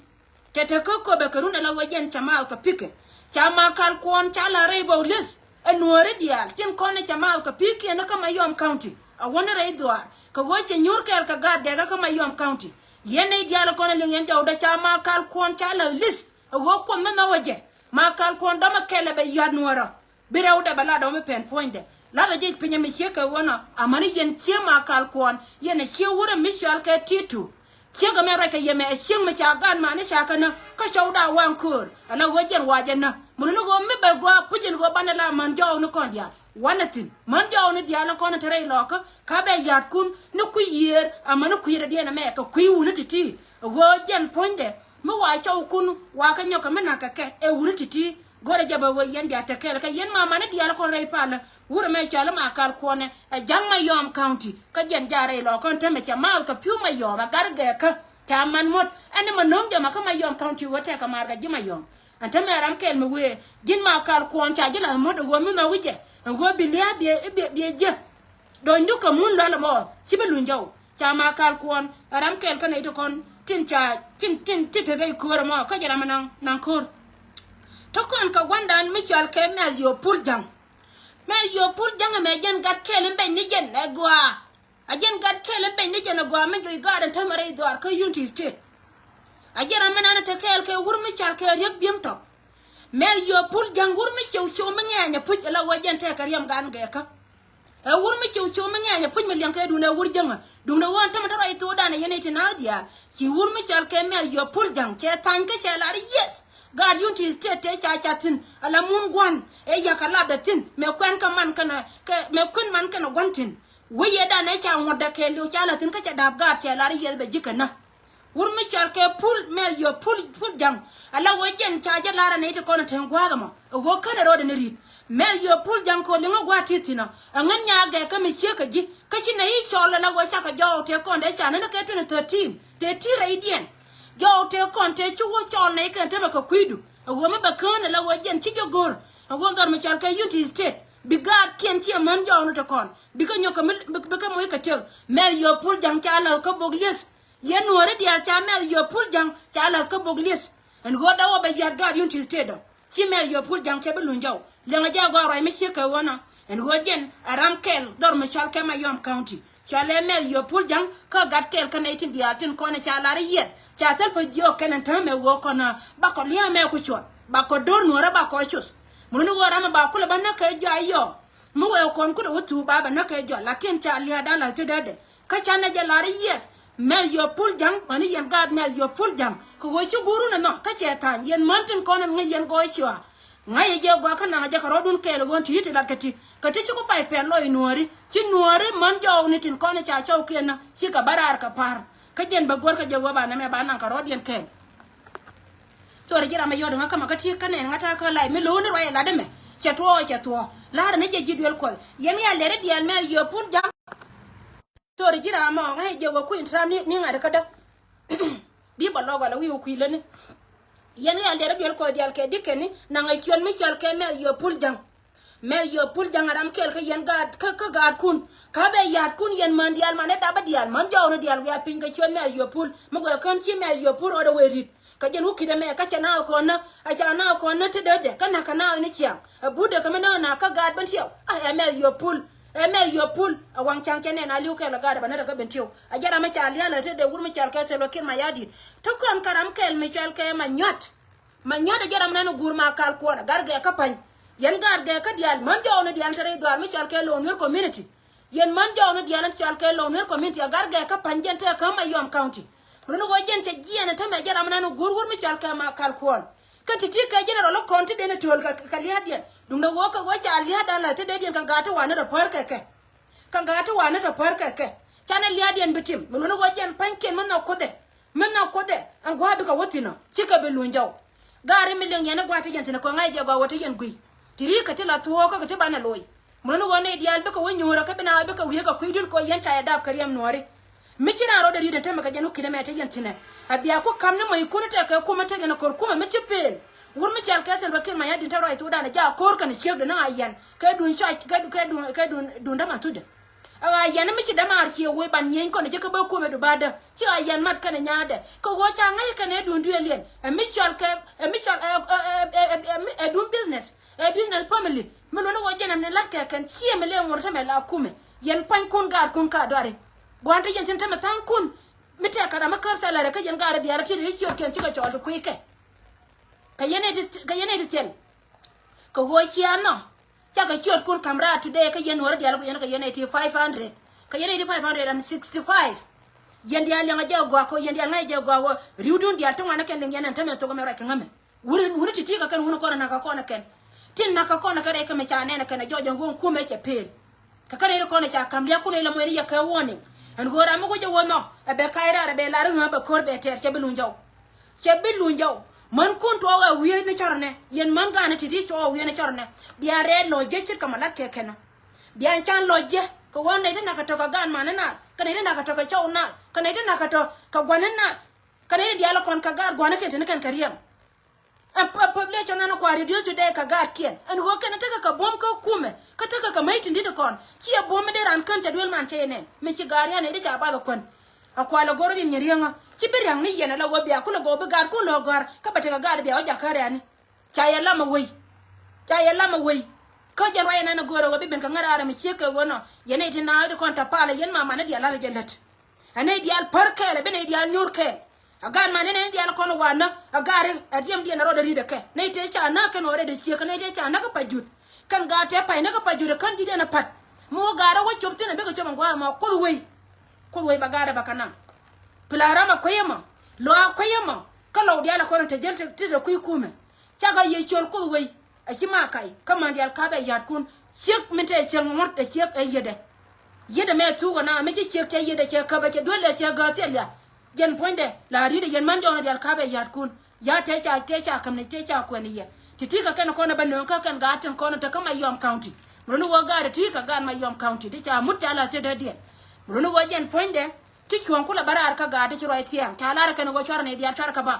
Cɛ te kä Köpɛ kɛ run ɛ la ɣöö jɛn cɛ mal kɛ pi̱kɛ. Ca Makal Kuɔn ca lar rɛy bok li̱th. Ɛ Nuɔ̱ɔ̱ri diaal tin kɔn ɛ cɛ mal kɛ pi̱kiɛn kä Mayom County. A wäni rɛy dhɔaar kɛ ɣöö cɛ nyuur kɛɛl kɛ gaat gɛɛkä kä Mayom County. Yɛn nɛy diaal kɔn ɛ liŋ yɛn jɔwdɛ ca Makal Kuɔn ca la li̱th. Ɛ ɣöö Kuoth mi nhɔk ɛ jɛ. Makal Kuɔn dɔmɛ kɛl ɛ bɛ yɔ̱a̱t Nuɔ̱ɔ̱rä. Bi rɛwdɛ bɛ la dɔmɛ pɛn puɔ̱nydɛ. Lathɛ jɛ pi nyɛ mi ciek kɛ ɣöö nɔ amäni yɛn cie Makal Kuɔn yɛn ɛ cie wurɛ mi cɔal kɛ Titu. Ciek ɛmɛ ruac kɛ yɛmɛ ɛ ciek mi ca gaat mani ca kɛ nä kä cɔwda waŋ köör. Ala ɣöö jɛn wa jɛ nä. Mun ni ɣöö mi bɛ gɔaa puc in ɣöö banɛ la män jɔwni kɔn diaal. Wanɛ thi̱n män jɔwni diaal ni kɔn in te rɛy Lɔɔkä. Ka bɛ ya̱tkun ni kui̱ yiëër amäni kui̱ rɛdiɛn ɛmɛ kɛ kui̱ wuni ti̱ti̱. Ɣöö jɛn puɔ̱nydɛ mi wa cɔwkun wa kɛ nyɔk kɛ mi na̱k kɛ kɛ ɛ wuni ti̱ti̱. Go̱rɛ jɛ bɛ wee yɛn bia te kɛɛl kɛ yɛn mamani diaal kɔn rɛy palä. Wurɛ mɛ cɔal i̱ Makal Kuɔnɛ ɛ ja̱ŋ Mayom County kä jɛn ja̱ rɛy Lɔɔkä ɛn täämɛ cɛ mal kɛ pi̱w Mayom ɛ gat gɛɛkä. Ca man muɔ̱t ɛn ni ma no̱o̱ŋ jɛ ma kä Mayom County ɣöö tɛkɛ maar kɛ ji̱ Mayom. Ɛn täämɛ ram kɛl mi wee ji̱n Makal Kuɔn ca ji̱ la̱th muɔ̱t ɛ ɣöö mi nhɔk i̱ jɛ ɛn ɣöö bi lia̱a̱ biɛ, biɛ, biɛ ji̱. Do̱nydu kɛ mun lual ɛmɔ ci bi luny jɔw. Ca Makal Kuɔn ɛ ram kɛl kä nɛy ti kɔn tin ca tin, tin, tin te rɛy köör ɛmɔ kä jɛ ram ɛ naŋ, naŋ köör. Te kɔn kɛ gua̱ndan mi cɔal kɛ Mɛth Yop Pul Ja̱ŋ. Mɛth Yop Pul Ja̱ŋ ɛmɛ jɛn gat kɛl in beny ni jɛn ɛ gɔaa. A jɛn gat kɛl in beny ni jɛn ɛ gɔaa mi juɔc gaat in täämɛ rɛy dhɔaar kä Unity State. A jɛn ram mi nan te kɛɛl kɛ wur mi cɔal kɛ Riek Biem Tɔk. Mɛth Yop Pul Ja̱ŋ wur mi ciw ciw mi ŋɛɛny ɛ puc ɛ la wä jɛn tɛkɛ riɛm gan gɛɛkä. Ɛ wur mi ciw ciw mi ŋɛɛny ɛ puc mi liɛŋ kɛ duundɛ wur Ja̱ŋä. Duundɛ ɣöö ɛn tämɛ te ruac thokdan ɛ yɛn i̱ ti naath diaal. Ci wur mi cɔal kɛ Mɛth Yop Pul Ja̱ŋ cɛ thany kä cɛ lar i̱ yes. Gaat Unity State tëë ca cath thi̱n ala mun gua̱n ëë yakɛ lapdɛ thi̱n mëë kuɛn kä man kɛnɛ kɛ mëë kuën man kɛnɛ gua̱n thi̱n. Wec yɛ dan ëë ca ŋuɔ̱tdɛ kɛɛliw ca la̱th thi̱n kä cɛ da̱a̱p gaat cɛ lar i̱ yes bɛ ji̱ kɛ nä. Wur mi cɔal kɛ Pul, Mɛth Yop Pul, Pul Ja̱ŋ. Ala ɣöö jɛn ca jɛ lar ɛ nɛy ti kɔn ɛ te gua̱a̱th ɛmɔ ɛ ɣöö känɛ rɔɔdɛ ni ri̱t. Mɛth Yop Pul Ja̱ŋ kɛ ɣöö liŋä gua̱a̱th ti thi̱n ɔ ɛ ŋän nyaak gɛɛkä mi ciek kɛ ji̱. Kä ci nɛy i̱ cɔl ala ɣöö cakɛ jɔɔk tëë kɔn dee ca nän ɛ kɛ twenty thirteen tëë ti rɛydiɛn. Jɔɔk tëë kɔn tëë ci wä cɔl nɛy kɛn täämɛ kɛ kui̱du ɛ ɣöö mi bɛ kään ala ɣöö jɛn ci jɛ go̱r ɛ ɣöö dhɔr mi cɔal kɛ Unity State. Bi gaatkiɛn ciɛ män jɔɔkni ti kɔn bikɛ nyɔk kɛ mi, bikɛ moc kɛ tëk. Mɛth Yop Pul Ja̱ŋ ca la̱th kä bok lieth. Yɛn Nuɔ̱ɔ̱ri diaal ca Mɛth Yop Pul Ja̱ŋ ca la̱th kä bok lieth. Ɛn ɣöö dee wä bɛ yɔ̱a̱t gaat Unity State ɔ ci Mɛth Yop Pul Ja̱ŋ cɛ bi luny jɔw. Liɛŋɛ jɛ a gɔaa ruac mi ciek kɛ ɣöö nɔ ɛn ɣöö jɛn ɛ ram kɛl dhɔr mi cɔal kɛ Mayom County. Cɔalɛ Mɛth Yop Pul Ja̱ŋ kä gat kɛl kä nɛy tin diaal tin kɔn ɛ ca lar i̱ yes. Ca thil pä jiɔk kɛn ɛn täämɛ ɣöö kɔn ɛ bakɔ lia̱a̱ mɛ ku cuɔt bakɔ do̱r Nuɔ̱ɔ̱rä bakɔ cuth. Mun ni ɣöö ram ɛ ba kulɛ bä näk kɛ jɔa yɔɔ. Mi wee kɔn kut ɛ wä thuu ba bɛ näk kɛ jɔa lakin ca lia̱a̱ da̱a̱n la̱th ti dee dee. Kä canɛ jɛ lar i̱ yes. Mɛth Yop Pul Ja̱ŋ, mani yɛn gaat Mɛth Yop Pul Ja̱ŋ. Kɛ ɣöö ci guurun ɛnɔ kä cɛ tha̱a̱ny, yɛn män tin kɔn ɛn ŋäc yɛn gɔɔy cua. Ŋa̱c ɛ jɛ gɔaa kä naŋ ɛ jɛ kɛ rɔɔdun kɛɛl ɛ ɣöö ti yi̱t ti lat kɛ ti. Kɛ ti ci ku pay pɛn lɔc Nuääri. Ci Nuääri män jɔɔkni tin kɔn ɛ ca cɔwkiɛn nä, cikɛ bä raar kɛ pa̱r. Kä jɛn bä guäär kɛ jɛ ɣöö ba nɛmɛ ba naŋ kɛ rɔɔdiɛn kɛɛl. Sorry, ji̱ ram ɛ yɔt ŋa kä ma kä ti kä nɛn ŋa ta̱a̱ kä lay mi lo̱o̱ni ruac ɛ lat ɛmɛ. Cɛ tuɔɔk cɛ tuɔɔk. La̱rä ni jɛ ji̱ duel Kuɔth. Yɛn ya lɛri diaal Mɛth Yop Pul Ja̱ŋ. Sorry, ji̱ ram ɔ ŋa̱c jɛ wä kui̱n tram ni, ni ŋa̱t kä däk. Bi bä lɔk wala wi̱i̱ wä kui̱ läni. Yɛn ya lɛri duel Kuɔth diaal kɛ di̱kɛni, naŋ ɛ ciöt mi cɔal kɛ Mɛth Yop Pul Ja̱ŋ. Mɛth Yop Pul Ja̱ŋ a ram kɛl kä yɛn gaat, kä, kä gaatkun. Kä bɛ ya̱tkun yɛn män diaal, man ɛ dapä diaal, män jɔɔkni diaal wiaa piny kɛ ciöt Mɛth Yop Pul. Mi guɛ kän ci Mɛth Yop Pul rɔɔdɛ wee ri̱t. Kä jɛn wä ki̱t ɛmɛ kä cɛ naath kɔn nä, a ca naath kɔn nä te dee dee, kä na̱k kɛ naath ni ciaŋ. Ɛ but dee kɛ mi nä na kä gaat ben tiɛw. A ɛ Mɛth Yop Pul, ɛ Mɛth Yop Pul. A waŋ ca̱ŋ cɛ nɛn a li̱w kɛl a gaat ɛ bä nä rɛ kä ben tiɛw. A jɛn ram mi ca lia̱a̱l ɛ te dee wur mi cɔal kɛ Salva Kiir Mayardit. Te kɔn kä ram kɛl mi cɔal kɛ Manyuat. Manyuat ɛ jɛn ram nan guur ma kal kuɔn a gar gɛɛ kä pa̱ny. Yɛn gaat gɛɛ kä diaal, män jɔɔkni diaal te rɛy dhuaar mi cɔal kɛ Lou Nuer community. Yɛn män jɔɔkni diaal ɛn cɔal kɛ Lou Nuer community a gar gɛɛ kä pa̱ny jɛn te kä Mayom County. Run ɣöö jɛn cɛ jiɛɛn ɛ tämɛ jɛn ram nan guur wur mi cɔal kɛ ma kal kuɔn. Kä ti̱ti̱ kɛ general kɔn ti den ɛ tööl kɛ, kɛ lia̱a̱diɛn. Duundɛ ɣöö kɛ ɣöö ca lia̱a̱dan la te dee diɛn kɛ gaat ti wanɛ rɔ pär kɛ kɛ. Kɛ gaat ti wanɛ rɔ pär kɛ kɛ. Canɛ lia̱a̱diɛn bi tim. Mi run ɣöö jɛn pa̱nykiɛn mi nhɔk Kuothɛ. Mi nhɔk Kuothɛ ɛn gua̱a̱ bikɛ wä thi̱n ɔ, cikɛ bi luny jɔw. Gaari mi liŋ yɛn i̱ gua̱a̱ ti yɛn thi̱n ɛ kɔŋ ŋa̱c jɛ gɔaa wä ti yɛn gui̱. Ti ri kɛ ti la thuɔɔk kä kɛ ti banɛ loc. Mun ni ɣöö nɛy diaal bikɛ wä nyuurä kä bi na bikɛ wi̱i̱ kɛ kui̱dun kɛ ɣöö yɛn ca yɛ dap kɛ riɛm Nuääri. Mi ci raan rɔɔdɛ ri̱t ɛn tämɛ kɛ jɛn wä ki̱n ɛmɛ ti yɛn thi̱n ɛ. A bia ku ka̱m ni mɔc kun tɛkɛ kumɛ tek yɛn ɛ ko̱r kumɛ mi ci pëël. Wur mi cɔal kɛ Salva Kiir Mayardit te rɔy thokdan ɛ jaak ko̱r kɛnɛ ciekdɛ ni a yɛn kɛ duun ca kɛ, kɛ duun, kɛ duun, duun däman thukdɛ. A ɣa̱a̱ yɛn mi ci dämaar cie wee ban nyieny kɔn ji̱ kä bä kumɛ du badä. Ci ɣa̱a̱ yɛn mat kɛnɛ nyaadɛ. Kɛ ɣöö ca ŋäc kɛnɛ duun duëëliɛn. Ɛ mi cɔal kɛ, ɛ mi cɔal, ɛ, ɛ, ɛ, ɛ, ɛ, ɛ duun business. Ɛ business family. Mi luɔ̱n ɣöö jɛn ɛn ni la̱t kɛ kɛn ciɛ mi lëë ŋuɔ̱t tämɛ la kumɛ. Yɛn pa̱nykun gaatkun ka duari. Gua̱n te yɛn tin tämɛ tha̱a̱ŋkun. Mi tɛk kɛ ram mi käp salary kä yɛn gaari diaal ti ri ciötkiɛn cikɛ cɔɔl ti kui̱ kɛ. Kɛ yɛn ɛ ti, kɛ yɛn ɛ ti thil. Kɛ ɣöö ciaŋ nɔ. Cakɛ ciötkun ka̱m raar today kä yɛn Nuäärä diaal ku yɛn kɛ yɛn eighty five hundred. Kɛ yɛn eighty five hundred and sixty five. Yɛn diaal liɛŋɛ jɛ gɔaa kɛ ɣöö yɛn diaal ŋa̱cɛ jɛ gɔaa ɣöö ri̱wdun diaal ti ŋuan ɛ kɛn liŋ yɛn ɛn tämɛ thok ɛmɛ ruac kɛ ŋämɛ. Wuri, wuri ti̱ti̱ kɛ kɛn wuni kɔn ɛ na̱k kɛ kɔn ɛ kɛn. Tin na̱k kɛ kɔn ɛ kɛn rɛy kɛ mi ca nɛn ɛ kɛn ɛ jɔɔc ɛn ɣöö kumɛ cɛ pëël. Kɛ kɛn rɛy kɔn ɛ ca ka̱m liakun ɛ lɛ muɛn i̱ yɛ kɛ warning. Ɛn ɣöö ram mi wä jɛ wä nhɔk ɛ bɛ kac raar ɛ bɛ lar ɣääm bɛ ko̱r bɛ tɛɛr cɛ bi luny jɔw. Cɛ bi luny jɔw. Män kun tuɔɔk ɛ wiee ni cɔrnɛ. Yɛn män ga̱a̱n ni ti̱ti̱ tuɔɔk ɛ wiee ni cɔrnɛ. Bia rɛɛ lɔc jɛ ce̱tkɛ ma lat kɛ kɛn ɔ. Bia can lɔc jɛ. Kɛ ɣöö nɛy ti nak kɛ tɔk kɛ ga̱a̱n man ni naath. Kɛ nɛy ti nak kɛ tɔk kɛ cɔw naath. Kɛ nɛy ti nak kɛ tɔk kɛ gua̱n ni naath. Kɛ nɛy ti diaal kɔn kɛ ga̱a̱r gua̱n ni kɛn te ni kɛn kɛ riɛm. Ɛn po-, population ɛn kua reduce today kɛ gaatkiɛn. Ɛn ɣöö kɛn tekɛ kɛ buɔ̱m kä kumɛ. Kä tekɛ kɛ mäc tin di̱t kɔn. Ciɛ buɔ̱m mi dee raan kän cɛ duel man cɛ yɛ nɛn. Mi ci gaar yan ɛ di ca bath ɛ kuän. A kua lɛ gɔr in nyɛ riäŋä. Ci bi riaŋ ni yɛn ala wä bia kulɛ gɔw bi gaatkun lɔ gɔ̱a̱r. Kä bɛ tekɛ gaat bia wä jakä rɛɛni. Ca yɛ lamɛ wei. Ca yɛ lamɛ wei. Kä jɛn ruac ɛn ɛn ɛ go̱o̱rɛ wä bi ben kɛ ŋäraarɛ mi ciek kɛ ɣöö nɔ. Yɛn ɛ ti naath ti kɔn tɛ palɛ yɛn ma manɛ diaal lathɛ jɛ lät. Ɛ nɛy diaal pär kɛɛl, ɛ bi nɛy diaal nyuur kɛɛl. Ɛ gaat man ni nɛy diaal kɔn wanä, ɛ gaat ri, ɛ riɛmdiɛn ɛ rɔɔdɛ ri̱t ɛ kɛ. Nɛy tëë ca näk kɛn ɣöö rɛy dee ciek, ɛ nɛy tëë ca näk kä Pajut. Kɛn gaat tëë pay näk kä Pajut, ɛ kän ji̱ diɛn ɛ pa̱t. Mi wä gaat rɔ wä cop thi̱n, ɛ bikɛ cop ɛn gua̱a̱th ɛmɔ, Kuoth wei. Kuoth wei ba gaat ɛ ba kɛ naŋ. Pla ram ɛ kuec ɛmɔ, lɔaac kuec ɛmɔ, kä lɔw diaal ɛ kɔn ɛ te jäl te, te, te kui̱ kumɛ. Cakɛ yɛ col Kuoth wei. A ci ma kac kä man diaal ka̱pɛ ya̱tkun. Ciek min te ciek ŋuɔ̱t ɛ ciek ɛ yietdɛ. Yietdɛ mɛ thuk ɛ na mi ci ciek cɛ yietdɛ cɛ käpɛ cɛ duel ɛ cɛ gääth thil ya. Jɛn puɔ̱nydɛ la ri̱t ɛ yɛn män jɔɔkni diaal ka̱pɛ ya̱tkun. Ya tëë ca, tëë ca käm ni tëë ca kuɛn ni yɛ. Ti ti kɛ kɛn kɔn ɛ bä nööŋ kä kɛn gaat tin kɔn ɛ te kä Mayom County. Mi luni wä gaat ɛ ti kɛ gaat Mayom County ti ca mut ca la thiet dee diɛn. Mi luni wä jɛn puɔ̱nydɛ. Ci cuɔ̱ŋ kulɛ bä raar kä gaat ti ci ruac thia̱a̱ŋ ca lar ɛ kɛn ɛ wä cuarɛ ni diaal cuarɛ kɛ bä.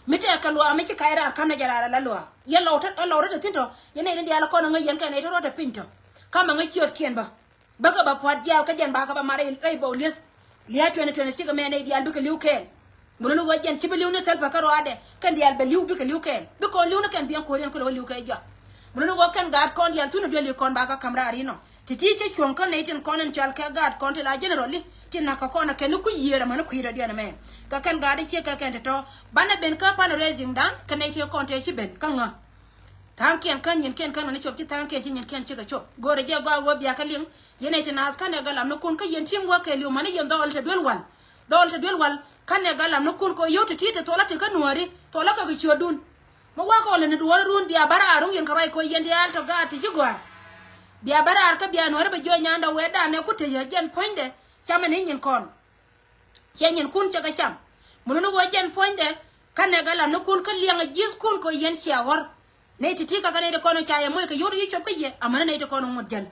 Mi tɛɛkɛ luaak mi ci kac raar ka̱n ni jɛ raar ala luaak. Yɛn lɔw te, lɔw te te thi̱n tɔ. Yɛn nɛy tin diaal kɔn ɛ ŋäc yɛn kɛn nɛy te ruɔ̱t te piny tɔ. Ka̱mɛ ŋäc ciötkiɛn bä. Bäkɛ bä pua̱t jiaal kä jɛn bakɛ bä mat rɛy, rɛy bä lieth. Lia̱a̱ twenty twenty-six mɛ nɛy diaal bikɛ li̱w kɛɛl. Mun ni wä jɛn ci bi li̱w ni Salva kä ruaadɛ. Kɛn diaal bɛ li̱w bikɛ li̱w kɛɛl. Bi kɔn li̱w ni kɛn biɛn ko̱r yɛn kulɛ wä li̱w kɛ jɔak. Mun ni wä kɛn gaat kɔn diaal thun duel i̱ kɔn bakɛ ka̱m raar inɔ. Ti ti cä cuɔ̱ŋ kä nɛy tin kɔn in cɔal kɛ gaat kɔn ti la generally tin na̱k kä kɔn ɛ kɛn ni kui̱ yiëër ɛmɛn ni kui̱ dɔ̱diɛn ɛmɛ. Kɛ kɛn gaat i̱ ciek kɛ kɛn ti tɔ̱ banɛ ben kä fundraising dan kɛ nɛy ti kɔn tëë ci ben kä ŋä. Tha̱a̱ŋkiɛn kän nyinkiɛn kän mɛn ni cop ci tha̱a̱ŋkiɛn ci nyinkiɛn cikɛ cop. Go̱o̱rɛ jɛ gɔaa ɣöö biakɛ liŋ yɛn nɛy ti naath känɛ gɛ lam ni kun kä yɛn ti̱i̱m wäk kɛɛliw mɛn ni yɛn dhɔɔl te duel wal. Dhɔl te duel wal, kanɛ galam ni kun kɛ yio̱w te ti te thuɔlä te kä nuääri, thuɔlä kɛ kɛ ciötdun. Mi wakɔ lɛ ni duɔɔri run bia bä raar ruŋ yɛn kɛ ruac kɛ yɛn diaal tɔ gaat te ci gɔaa. Bia bä raar kä bia nuääri bɛ jiɔ nyandɛ wee danɛ ku te yɛ jɛn puɔ̱nydɛ. Camɛ ni nyin kɔn. Cɛ nyin kun cɛ kɛ cam. Mun ni wee jɛn puɔ̱nydɛ, kanɛ galam ni kun kä liɛŋɛ ji̱th kun kɛ yɛn cia ɣɔr. Nɛy ti̱ti̱ kä kä nɛy ti kɔn ca yɛ moc kɛ yio̱w ti ci cop kä yɛ, amäni nɛy ti kɔn ŋuɔ̱t jäl.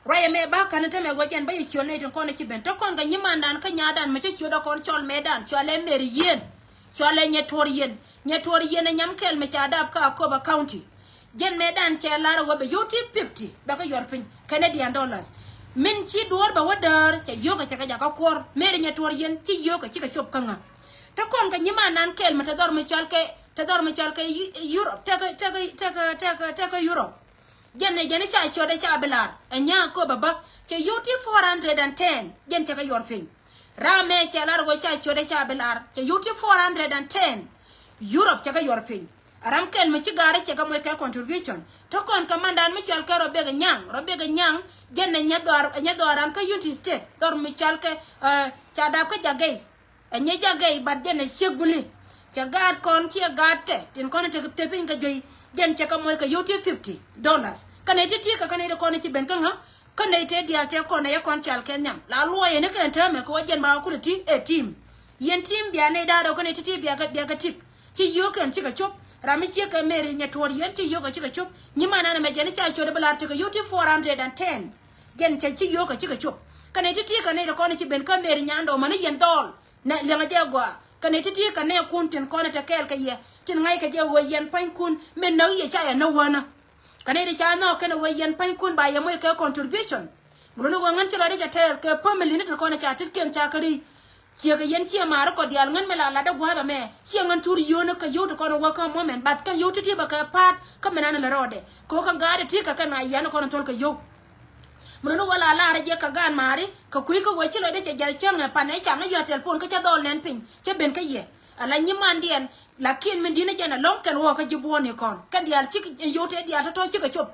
Ruacɛ mɛ ba ka̱n tämɛ guɔ jɛn bä yɛ ciöl nɛy ti kɔn ci ben. Te kɔn kɛ nyimandan kä nyadan mɛ cä ciötdä kɔn cɔl mɛdan, cɔalɛ Mary Yien, cɔalɛ Nyɛtuɔr Yien. Nyɛtuɔr Yien ɛ nyam kɛl mɛ ca dap kä Akobo County. Jɛn mɛdan cɛ lar ɛ wä bɛ yio̱w ti fifty bɛ kä yuɔr piny Canadian dollars. Min ci duɔ̱ɔ̱r bɛ wä däär cɛ yio̱w kɛ cɛ kɛ jakä kuɔr. Mary Nyɛtuɔr Yien ci yio̱w kɛ cikɛ cop kä ŋä. Te kɔn kɛ nyimandan kɛl mɛ te dhɔr mi cɔal kɛ Te dhɔr mi cɔal kɛ Yu- Europe, tekɛ, tekɛ, tekɛ, tekɛ, tekɛ Europe. Jɛn ni jɛn ni ca ciötdɛ ca bi lar. Ɛ nyaa köpɛ bä. Cɛ yio̱w ti four hundred and ten. Jɛn cɛ kɛ yuɔr piny. Ram mɛ cɛ lar wä ca ciötdɛ ca bi lar. Cɛ yio̱w ti four hundred and ten. Europe cɛ kɛ yuɔr piny. A ram kɛl mi ci gaari cɛ kɛ moc kɛ contribution. Te kɔn kɛ mandan mi cɔal kɛ Rɔbek Nyaŋ. Rɔbek Nyaŋ. Jɛn ni nyɛ dhɔr, nyɛ dhɔran kä Unity State. Dhɔr mi cɔal kɛ, eh, ca dap kä Jagɛy. Ɛ nyɛ Jagɛy bat jɛn ɛ ciek buli. Cɛ gaat kɔn ciɛ gaat tɛ tin kɔn te te piny kɛ juey. Jɛn cɛ kɛ moc kɛ yio̱w ti fifty dollars. Kä nɛy ti̱ti̱ kɛ kä nɛy ti kɔn ci ben kä ŋä. Kä nɛy tëë diaal tëë kɔn ɛ yɛ kɔn cal kɛ nhiam la luɔyɛ ni kɛn täämɛ kɛ wä jɛn ba kɛ kulɛ ti ɛ tim. Yɛn tim bia nɛy da̱a̱ rɛw kä nɛy ti̱ti̱ bia kɛ, bia kɛ tik. Ci yio̱w kɛn cikɛ cop. Ram mi ciek kɛ Mary Nyɛtuɔr Yien ci yio̱w kɛ cikɛ cop. Nyimandan ɛmɛ jɛn i̱ ca ciötdɛ bi lar tekɛ yio̱w ti four hundred and ten. Jɛn cɛ ci yio̱w kɛ cikɛ cop. Kä nɛy ti̱ti̱ kɛ nɛy ti kɔn ci ben kä Mary Nyandɔw mäni yɛn dhɔl. Nɛ liɛŋɛ jɛ gɔaa. Kɛ nɛy ti̱ti̱ kɛ nɛɛkun tin kɔn te kɛɛl kɛ yɛ tin ŋa̱ckɛ jɛ ɣöö yɛn pua̱nykun min näk yɛ ca yɛ näk wänä. Kɛ nɛy ti ca nhɔk kɛn ɣöö yɛn pua̱nykun ba yɛ moc kɛ contribution. Mi luni ɣöö ŋän ci lɔcdä cɛ tɛɛth kɛ family ni tin kɔn ca tetkiɛn ca kä ri̱c. Ciekɛ yɛn ciɛ maari kɔ diaal ŋän mi la latdä gua̱a̱th ɛmɛ. Ciɛ ŋän thur yio̱o̱ni kɛ yio̱w ti kɔn wä kä moment, but kɛn yio̱w ti̱ti̱ bɛ kɛ pa̱a̱t kä min an lɛ rɔɔdɛ. Kɛ ɣöö kɛn gaari ti kɛ kɛn a yian kɔn thol kɛ yio̱w. Mi luni wä la laarä jɛ kɛ gaan maari kɛ kui̱ kä wee ci lɔcdä cɛ jiath cäŋ ɛ pan ɛ caŋ ɛ yɔ̱a̱ telephone kä cä dhɔl nɛn piny cä ben kä yɛ. Ala nyimandiɛn lakin min di̱n ɛ jɛn ɛlɔ̱ŋ kɛn wä kä ji̱ buɔ̱ɔ̱ni kɔn kɛn diaal cik ɛ yio̱w tëë diaal tɔ̱tɔ̱ cikɛ cop.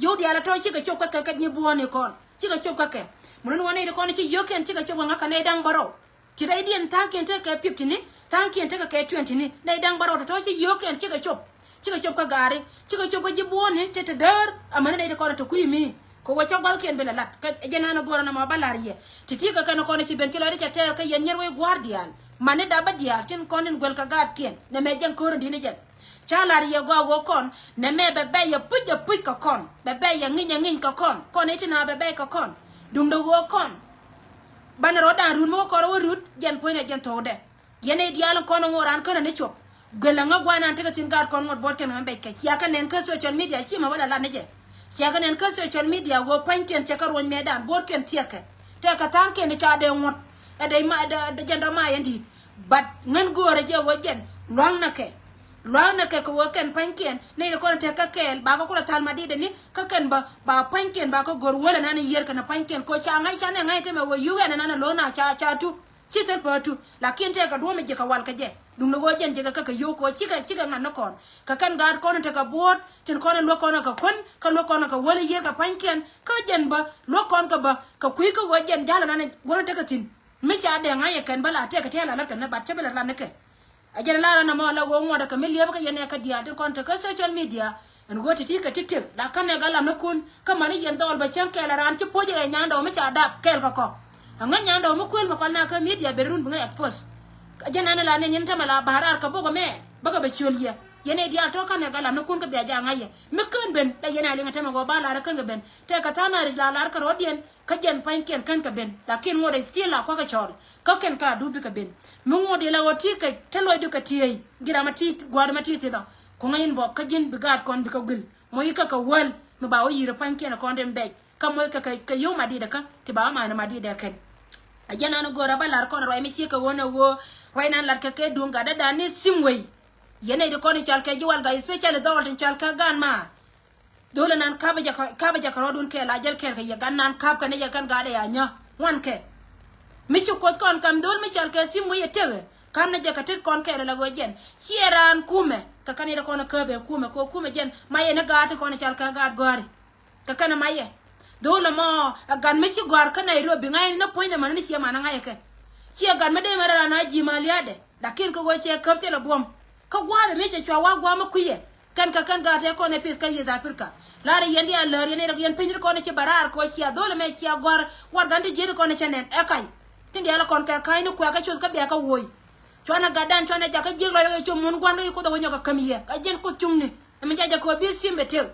Yio̱w diaal tɔ̱tɔ̱ cikɛ cop kä kɛ kä ji̱ buɔ̱ɔ̱ni kɔn cikɛ cop kä kɛ. Mi luni wä nɛy ti kɔn ci yio̱w kɛn cikɛ cop kɛ ŋa̱ kɛ nɛy da̱ŋ bärɔw. Ti rɛydiɛn tha̱a̱ŋkiɛn tekɛ fifty ni, tha̱a̱ŋkiɛn tekɛ kɛ twenty ni. Nɛy da̱ŋ bärɔw tɔ̱tɔ̱ ci yio̱o̱kiɛn cikɛ cop. Cikɛ cop kä gaari, cikɛ cop kä ji̱ buɔ̱ɔ̱ni te te däär. Amäni nɛy ti kɔn te kui̱ mi kɛ wä cä gua̱thkiɛn bi lɛ lat. Kä jɛn an go̱o̱rä nɔmɔ ba la̱r yɛ. Ti̱ti̱ kɛ kɛn kɔn ci ben ci lɔcdä cɛ tɛɛth kä yɛn nyier wec gua̱a̱r diaal. Mani dapä diaal tin kɔn in guɛl kɛ gaatkɛn nɛmɛ jɛn ko̱r in di̱t ni jɛn. Ca la̱r yɛ gɔaa ɣöö kɔn nɛmɛ bɛ bɛy yɛ puc yɛ puc kɛ kɔn, bɛ bɛy yɛ ŋiny yɛ ŋiny kɛ kɔn. Kɔn i̱ ti na bɛ bɛy kɛ kɔn. Duundɛ ɣöö kɔn banɛ rɔ̱dan rut mi wä kɔn rɔ wä rut jɛn puɔ̱nydɛ jɛn thokdɛ. Yɛn i̱ diaal in kɔn in ŋuɔ̱t raan känɛ ni cop. Guilɛ ŋä gua̱a̱n an tekɛ thi̱n gaat kɔn ŋuɔ̱t buɔ̱tkɛn ɣän bɛc kɛ cia kɛ nɛn kä social media ci mɛ wä la lat ni jɛ. Cia kɛ nɛn kä social media ɣöö pua̱nykiɛn cɛ kɛ ruɔ̱ny mɛɛdan buɔ̱tkɛn thiɛkɛ. Tɛkɛ tha̱a̱ŋkiɛn i̱ ca dee ŋuɔ̱t. Ɛ dee ma ɛ dee jɛn dɔ̱ ma yɛn di̱i̱t. But ŋän göörä jɛ ɣöö jɛn lua̱ŋnɛ kɛ. Lua̱ŋnɛ kɛ kɛ ɣöö kɛn pa̱nykiɛn ni ni kɔn tekɛ kɛɛl ba kɛ kulɛ thal ma di̱t ni kä kɛn ba ba pa̱nykiɛn ba kɛ go̱r wälɛ nan yiër kɛn pa̱nykiɛn kɛ ca ŋa̱c ca nɛ ŋa̱c temɛ ɣöö yuk ɛn nan lo̱n a ca ca tu. Ci thil päät tu lakin tekɛ duɔ̱ɔ̱mɛ ji̱ kɛ wal kɛ jɛ. Duŋdɛ ɣöö jɛn ji̱ kɛ kɛ kɛ yio̱w kɛ ɣöö cikɛ cikɛ ŋa̱t ni kɔn kɛ kɛn gaat kɔn tekɛ buɔ̱ɔ̱t tin kɔn luäk kɔn kɛ kuän kä luäk kɔn kɛ wäl yiër kɛ pa̱nykiɛn kä jɛn bä luäk kɔn kɛ bä kɛ kui̱ kä ɣöö jɛn ja̱l ɛnan ɣöö tekɛ thi̱n. Mi ca dee ŋa̱c ɛ kɛn bä la tɛkɛ tɛ̈ɛ̈l a lät kɛn ni bat cä bi lät lat ni kɛ. A jɛn lar ɛn ɛmɔ la ɣöö ŋuɔ̱t ɛ kɛ mi liɛpä kä yɛn ɛ kä diaal tin kɔn te kä social media. Ɛn ɣöö ti̱ti̱ kɛ ti̱ti̱ la känɛ gat lamnikun kä mani yɛn dhɔɔl bɛ cäŋ kɛɛl ɛ raan ci puɔ̱c ɛ nyandɔɔ mi ca dap kɛɛl kɛ kɔ. Ɛ ŋäc nyandɔɔ mi kuël mi kɔn na kä media ben run bi ŋäc expose. Ɛ jɛn ɛn la ni nyin tämɛ la ba̱a̱r raar kɛ bok ɛmɛ bäkɛ bɛ ciöl yɛ. Yɛn ɛ diaal tɔ̱ känɛ gat lamnikun kä bia jaak ŋa̱c yɛ mi kän ben la yɛn a liŋ ɛ tämɛ ɣöö ba lar ɛ kän kɛ ben. Tɛkɛ tha̱a̱ŋ na ric la lar kärɔ̱diɛn. Kä jɛn pa̱nykiɛn kän kɛ ben lakin ŋuɔ̱t ɛ still la kua̱kä cɔɔl kä kɛn ka dup bikɛ ben. Mi ŋuɔ̱t ilɛ ɣöö ti kɛ te lɔcdu kɛ tiey. Ji̱ ram a ti gua̱a̱r ma ti thi̱n ɔ kuŋä in bɔk kä ji̱n bi gaat kɔn bikɛ guil. Moc kɛ kɛ wäl mi ba wä yi̱r pa̱nykiɛn kɔn rin bɛc kä moc kɛ kɛ yio̱w ma di̱t ɛ kä ti ba wä ma̱a̱n ma di̱t ɛ kɛn. A jɛn an go̱o̱r a bä la̱r kɔn ruac mi ciek kɛ ɣöö nɛ ɣöö ruac nan la̱t kɛ kɛ duŋ gatdä dan ni sim wei. Yɛn nɛy ti kɔn in cɔal kɛ ji̱ walgak especially dhɔɔl tin cɔal kɛ gaan maar. Dho̱l ɛnan kapɛ jɛ kɛ, kapɛ jɛ kɛ rɔɔdun kɛɛl a jäl kɛɛl kɛ yɛ gat nan kap kɛ ni jɛ kɛn gat ɛ a nyä ŋuan kɛ. Mi ci kuoth kɔn kam dho̱l mi cɔal kɛ sim wec ɛ tëkɛ kam ni jɛ kɛ tet kɔn kɛɛl ɛ la ɣöö jɛn ciɛ raan kumɛ kɛ kɛn i̱ kɔn ɛ käp ɛ kumɛ kɛ kumɛ jɛn ma yɛ ni gaat ti kɔn ɛ cɔal kɛ gaat gɔ̱a̱ri. Kɛ kɛn ɛ ma yɛ dho̱l ɛmɔ ɛ gat mi ci gɔ̱a̱r kä Nairobi ŋa̱c ni puɔ̱nydɛ mani ni ciɛ man ɛ ŋa̱c ɛ kɛ. Ciɛ gat mi dee mɛ rɛl an a ji̱ ma lia̱a̱dɛ. Lakin kɛ ɣöö ciɛ käp thilɛ buɔ̱m. Kä gua̱a̱th ɛmɛ cɛ cua wa gua̱a̱th mi kui̱yɛ. Kɛn kɛ kɛn gaat tɛ kɔn ɛ pith kä East Africa. Lar yɛn diaal läär yɛn ɛ rɛk yɛn piny ti kɔn ɛ ci bɛ raar kɛ ɣöö cia dho̱l ɛmɛ cia gɔ̱a̱r. Warɛgani ti ji̱ ti kɔn ɛ cɛ nɛn ɛ kac. Tin diaal kɔn kɛ ka̱ny ni kuɛ kä cuth kä bia kä woc. Cuanɛ gatdan cuanɛ jakä jiäk lɔc rɛk yɛ cu mun gua̱n kä yi Kuoth ɛ wä nyɔk kɛ käm yɛ. Kä jiɛn Kuoth cuŋni. Ɛmɛ ca jɛ kɛ ɣöö bi sim bɛ tëk.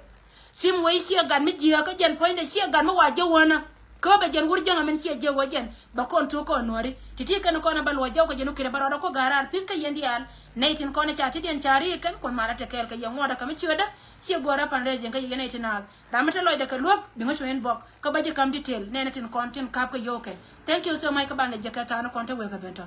Sim wec ciɛ gat mi jiääk kä jɛn puɔ̱nydɛ ciɛ gat mi wa jiäk wänä. Kä bɛ jɛn wur jäŋ ɛmɛn ciɛ jiäk wä jɛn. Bɛ kɔn thuk kɔn nuääri. Ti̱ti̱ kɛn kɔn ɛ bä luɔc jɔw kɛ jɛn wä kirɛ bä rɔɔdɛ kɔ ga̱raar pi̱th kä yɛn diaal. Nɛy tin kɔn ɛ ca ti̱diɛn ca ri kɛn Kuoth malä te kɛɛl kɛ yɛ ŋuɔ̱tdɛ kɛ mi ciötdä. Ciɛ go̱o̱rä pan rɛy jiɛn kä yɛ nɛy tin naath. Ram mi te lɔcdɛ kɛ luäk bi ŋä cu inbox. Kä bä ji̱ ka̱m detail nɛnɛ tin kɔn tin ka̱p kɛ yio̱w kɛn. Thank you so much kä ban lɛ jiäk kɛ thaani kɔn te wek kɛ ben tɔ.